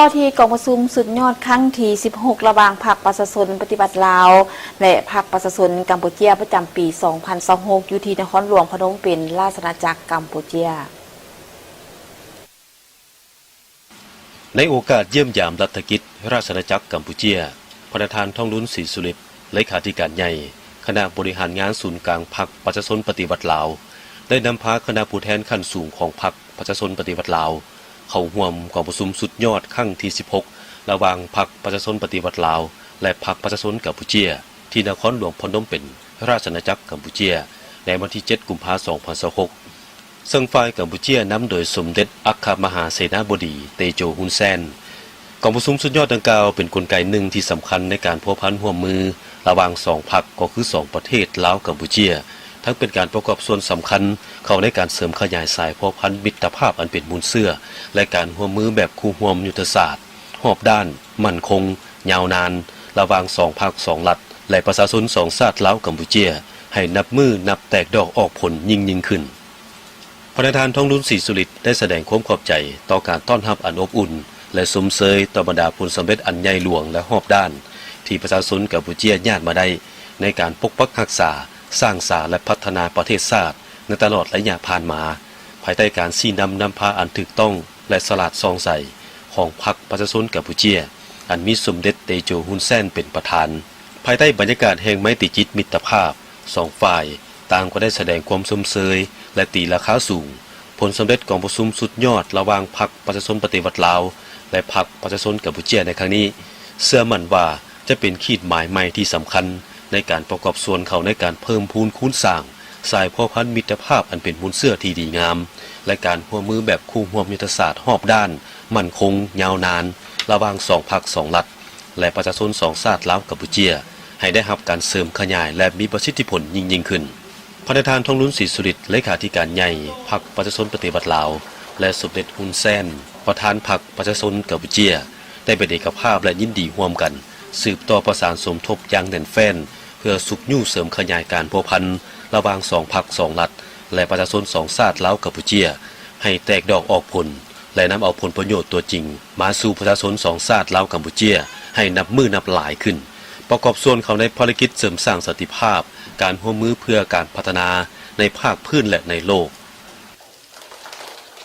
ຕໍ່ທີ່ກອງປະຊຸມສຸດຍອດຄັ້ງທີສິບຫົກ ລະຫວ່າງພັກປະຊາຊົນປະຕິວັດລາວ ແລະ ພັກປະຊາຊົນກຳປູເຈຍ ປະຈຳປີສອງພັນຊາວຫົກ ຢູ່ທີ່ນະຄອນຫຼວງພະນົມເປັນ ລາຊະອານາຈັກກຳປູເຈຍ. ໃນໂອກາດຢ້ຽມຢາມລັດຖະກິດ ລາຊະອານາຈັກກຳປູເຈຍ, ພະນະທ່ານ ທອງລຸນ ສີສຸລິດ ເລຂາທິການໃຫຍ່ ຄະນະບໍລິຫານງານສູນກາງພັກປະຊາຊົນປະຕິວັດລາວ ໄດ້ນຳພາຄະນະຜູ້ແທນຂັ້ນສູງຂອງພັກປະຊາຊົນປະຕິວັດລາວ ເຂົ້າຮ່ວມກອງປະຊຸມສຸດຍອດຄັ້ງທີສິບຫົກ ລະຫວ່າງພັກປະຊາຊົນປະຕິວັດລາວ ແລະ ພັກປະຊາຊົນກຳປູເຈຍ ທີ່ນະຄອນຫຼວງພະນົມເປັນ ລາຊະອານາຈັກກຳປູເຈຍ ໃນວັນທີເຈັດ ກຸມພາ ສອງພັນຊາວຫົກ ເຊິ່ງຝ່າຍກຳປູເຈຍນຳໂດຍສົມເດັດອັກຄະມະຫາເສນາບໍດີ ເຕໂຈ ຮຸນແຊນ. ກອງປະຊຸມສຸດຍອດດັ່ງກ່າວເປັນກົນໄກໜຶ່ງທີ່ສຳຄັນໃນການພົວພັນຮ່ວມມືລະຫວ່າງສອງພັກ ກໍຄືສອງປະເທດລາວ-ກຳປູເຈຍ, ທັງເປັນການປະກອບສ່ວນສຳຄັນເຂົ້າໃນການເສີມຂະຫຍາຍສາຍພົວພັນມິດຕະພາບອັນເປັນມູນເຊື້ອ ແລະ ການຮ່ວມມືແບບຄູ່ຮ່ວມຍຸດທະສາດ ຮອບດ້ານ, ໝັ້ນຄົງ, ຍາວນານ ລະຫວ່າງສອງພັກສອງລັດ ແລະ ປະຊາຊົນສອງຊາດລາວ-ກຳປູເຈຍ ໃຫ້ນັບມື້ນັບແຕກດອກອອກຜົນຍິ່ງໆຂຶ້ນ. ພະນະທ່ານ ທອງລຸນ ສີສຸລິດ ໄດ້ສະແດງຄວາມຂອບໃຈຕໍ່ການຕ້ອນຮັບອັນອົບອຸ່ນ ແລະ ຊົມເຊີຍຕໍ່ບັນດາຜົນສຳເລັດອັນໃຫຍ່ຫຼວງ ແລະ ຮອບດ້ານ ທີ່ປະຊາຊົນກຳປູເຈຍຍາດມາໄດ້ ໃນການປົກປັກຮັກສາ, ສ້າງສາ ແລະ ພັດທະນາປະເທດຊາດ ໃນຕະຫຼອດໄລຍະຜ່ານມາ, ພາຍໃຕ້ການຊີ້ນຳນຳພາອັນຖືກຕ້ອງ ແລະ ສະຫຼາດສ່ອງໃສຂອງພັກປະຊາຊົນກຳປູເຈຍ ອັນມີສົມເດັດເຕໂຈ ຮຸນແຊນ ເປັນປະທານ. ພາຍໃຕ້ບັນຍາກາດແຫ່ງໄມຕີຈິດມິດຕະພາບ, ສອງຝ່າຍຕ່າງກໍໄດ້ສະແດງຄວາມຊົມເຊີຍ ແລະ ຕີລາຄາສູງຜົນສຳເລັດກອງປະຊຸມສຸດຍອດລະຫວ່າງພັກປະຊາຊົນປະຕິວັດລາວ ແລະ ພັກປະຊາຊົນກຳປູເຈຍໃນຄັ້ງນີ້, ເຊື່ອໝັ້ນວ່າຈະເປັນຂີດໝາຍໃໝ່ທີ່ສຳຄັນໃນການປະກອບສ່ວນເຂົ້າໃນການເພີ່ມພູນຄູນສ້າງ ສາຍພົວພັນມິດຕະພາບອັນເປັນມູນເຊື້ອທີ່ດີງາມ ແລະ ການຮ່ວມມືແບບຄູ່ຮ່ວມຍຸດທະສາດຮອບດ້ານ, ໝັ້ນຄົງ, ຍາວນານ ລະຫວ່າງສອງພັກສອງລັດ ແລະ ປະຊາຊົນສອງຊາດລາວ-ກຳປູເຈຍ ໃຫ້ໄດ້ຮັບການເສີມຂະຫຍາຍ ແລະ ມີປະສິດທິຜົນຍິ່ງໆຂຶ້ນ. ພະນະທ່ານ ທອງລຸນ ສີສຸລິດ ເລຂາທິການໃຫຍ່ພັກປະຊາຊົນປະຕິວັດລາວ ແລະ ສົມເດັດ ຮຸນແຊນ ປະທານພັກປະຊາຊົນກຳປູເຈຍ ໄດ້ເປັນເອກະພາບ ແລະ ຍິນດີຮ່ວມກັນ ສືບຕໍ່ປະສານສົມທົບຢ່າງແໜ້ນແຟ້ນ ເພື່ອຊຸກຍູ້ເສີມຂະຫຍາຍການພົວພັນລະຫວ່າງສອງພັກສອງລັດ ແລະ ປະຊາຊົນສອງຊາດລາວ-ກຳປູເຈຍ ໃຫ້ແຕກດອກອອກຜົນ ແລະ ນຳເອົາຜົນປະໂຫຍດຕົວຈິງມາສູ່ປະຊາຊົນສອງຊາດລາວ-ກຳປູເຈຍ ໃຫ້ນັບມື້ນັບຫຼາຍຂຶ້ນ, ປະກອບສ່ວນເຂົ້າໃນພາລະກິດເສີມສ້າງສັນຕິພາບ, ການຮ່ວມມືເພື່ອການພັດທະນາໃນພາກພື້ນ ແລະ ໃນໂລກ.